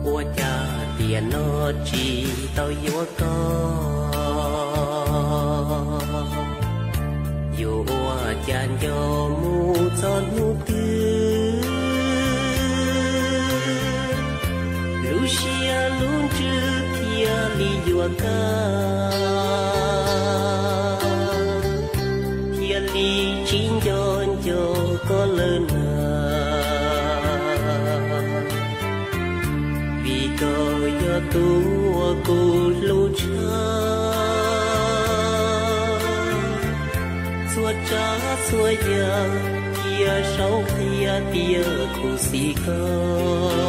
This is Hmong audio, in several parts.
Ua cas tiam no tsis tau yuav koj? Yuav ua cas nco mus txog hnub twg, lub siab lub ntsws thiaj li yuam koj, thiaj li tsis nco nco koj lawm na. Vim koj yog tus uas kuv hlub tshaj, txhua tsav txhua yam cia saub qhia tias kuv xis koj.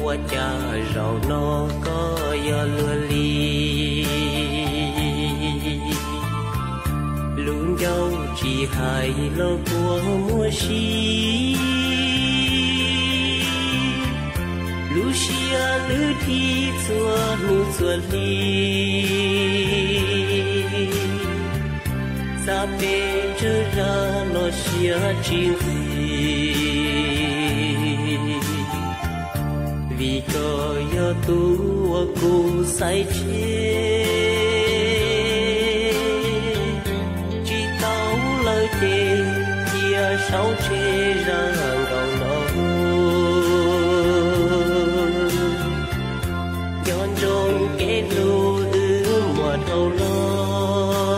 Ua cas zaum no koj yog luag li, lub ncauj tsis hais los kua muag si, lub siab lwj dib txhua hnub txhua hli, xav pes tsawg zaj los siab tsis nqig. Vim koj yog tus uas kuv xaiv tseg, tsis tau lawm ces cia saub tseg zaj nkaus no. Nco ntsoov kev hlub wb muaj dhau los,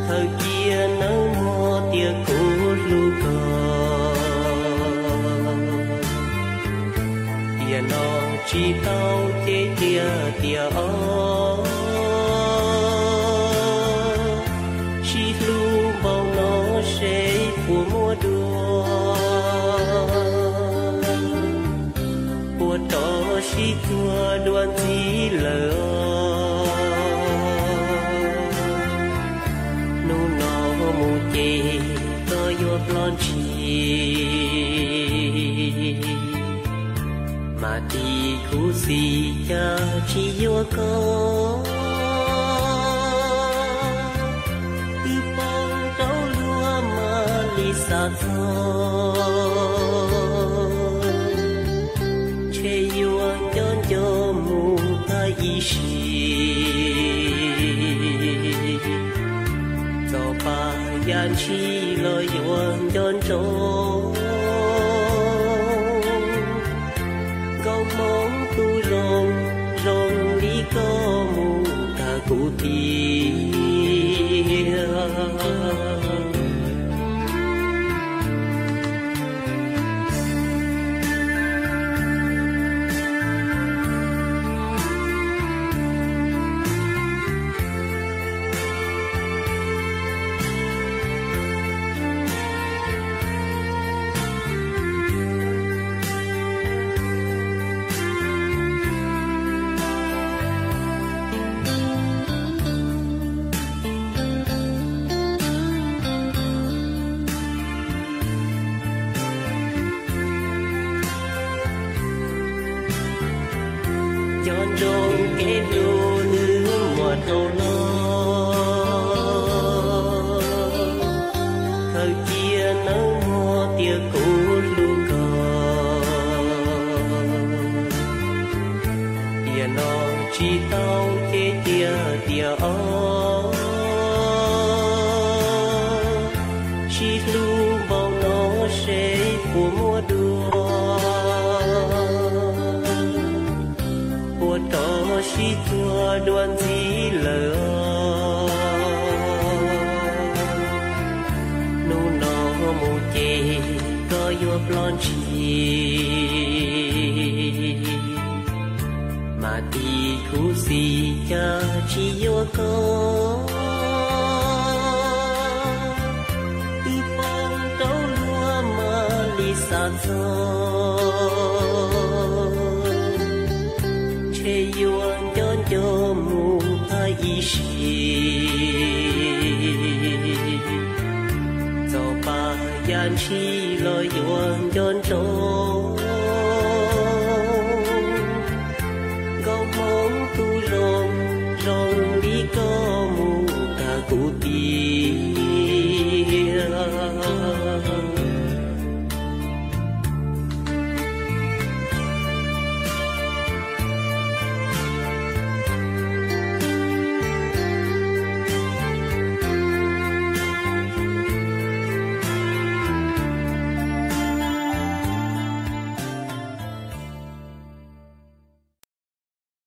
khaws cia nawb mog tias kuv hlub koj. Tiam no tsis tau ces tiag tiag os, sib hlub npaum no seb puas muaj dua, puas rov sib tuag dua ntxiv lawm os. Hnub no mus ces koj yuav ploj ntshis, mas tim khuv xim cas tsis yuav koj. Twb poob rau luag mam li xav txog, ntshe yuav nco nco mus tag ib sim. Txog pas yam ntshis los yuav nco ntsoov, nkauj hmoob tus zoo, zoo li koj mus tag kuv tiag. Nco ntsoov kev hlub wb muaj dhau los, khaws cia nawb mog tias kuv hlub koj. Tiam no tsis tau ces tiag tiag os, sib hlub npaum no seb puas muaj dua, puas rov sib tuag dua ntxiv lawm os. Hnub no mus ces koj yuav ploj ntshis, mas tim khuv xim cas tsis yuav koj. Twb poob rau luag mam li xav txog, ntshe yuav nco nco mus tag ib sim. Txog pas yam ntshis los yuav nco ntsoov,